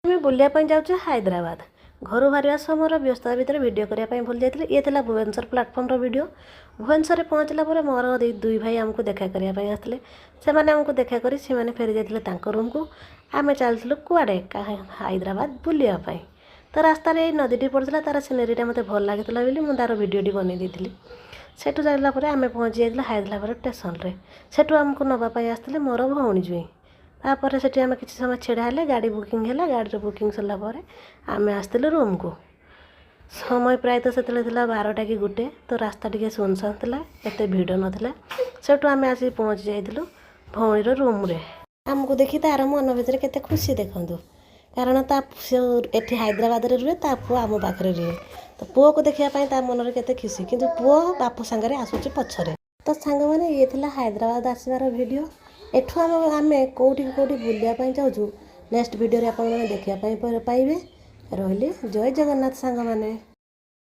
ଆମେ ବୁଲିବା ପାଇଁ ଯାଉଛୁ ହାଇଦ୍ରାବାଦ। ଘରୁ ବାହାରିବା ସମୟର ବ୍ୟସ୍ତତା ଭିତରେ ଭିଡ଼ିଓ କରିବା ପାଇଁ ଭୁଲି ଯାଇଥିଲି। ଇଏ ଥିଲା ଭୁବନେଶ୍ୱର ପ୍ଲାଟଫର୍ମର ଭିଡ଼ିଓ। ଭୁବନେଶ୍ୱରରେ ପହଞ୍ଚିଲା ପରେ ମୋର ଦୁଇ ଭାଇ ଆମକୁ ଦେଖା କରିବା ପାଇଁ ଆସିଥିଲେ। ସେମାନେ ଆମକୁ ଦେଖା କରି ସେମାନେ ଫେରି ଯାଇଥିଲେ ତାଙ୍କ ରୁମ୍କୁ। ଆମେ ଚାଲିଥିଲୁ କୁଆଡ଼େ? ହାଇଦ୍ରାବାଦ ବୁଲିବା ପାଇଁ। ତ ରାସ୍ତାରେ ଏଇ ନଦୀଟି ପଡ଼ିଥିଲା। ତାର ସିନେରୀଟା ମୋତେ ଭଲ ଲାଗିଥିଲା ବୋଲି ମୁଁ ତାର ଭିଡ଼ିଓଟି ବନେଇ ଦେଇଥିଲି। ସେଠୁ ଚାଲିଲା ପରେ ଆମେ ପହଞ୍ଚି ଯାଇଥିଲୁ ହାଇଦ୍ରାବାଦ ଷ୍ଟେସନରେ। ସେଠୁ ଆମକୁ ନେବା ପାଇଁ ଆସିଥିଲେ ମୋର ଭଉଣୀ ଜ୍ୱାଇଁ। ତାପରେ ସେଠି ଆମେ କିଛି ସମୟ ଛିଡ଼ା ହେଲେ, ଗାଡ଼ି ବୁକିଂ ହେଲା। ଗାଡ଼ିର ବୁକିଂ ସରିଲା ପରେ ଆମେ ଆସିଥିଲୁ ରୁମ୍କୁ। ସମୟ ପ୍ରାୟତଃ ସେତେବେଳେ ଥିଲା 12ଟା କି 1। ତ ରାସ୍ତା ଟିକେ ସୁନସାନ ଥିଲା, ଏତେ ଭିଡ଼ ନଥିଲା। ସେଠୁ ଆମେ ଆସିକି ପହଞ୍ଚି ଯାଇଥିଲୁ ଭଉଣୀର ରୁମ୍ରେ। ଆମକୁ ଦେଖି ତାର ମନ ଭିତରେ କେତେ ଖୁସି ଦେଖନ୍ତୁ, କାରଣ ତା ସେ ଏଠି ହାଇଦ୍ରାବାଦରେ ରୁହେ, ତା ପୁଅ ଆମ ପାଖରେ ରୁହେ। ତ ପୁଅକୁ ଦେଖିବା ପାଇଁ ତା ମନରେ କେତେ ଖୁସି, କିନ୍ତୁ ପୁଅ ବାପ ସାଙ୍ଗରେ ଆସୁଛି ପଛରେ। ତ ସାଙ୍ଗମାନେ, ଇଏ ଥିଲା ହାଇଦ୍ରାବାଦ ଆସିବାର ଭିଡ଼ିଓ। ଏଠୁ ଆମେ କେଉଁଠି କେଉଁଠି ବୁଲିବା ପାଇଁ ଯାଉଛୁ, ନେକ୍ସଟ ଭିଡ଼ିଓରେ ଆପଣମାନେ ଦେଖିବା ପାଇଁ ପାଇବେ। ରହିଲି, ଜୟ ଜଗନ୍ନାଥ ସାଙ୍ଗମାନେ।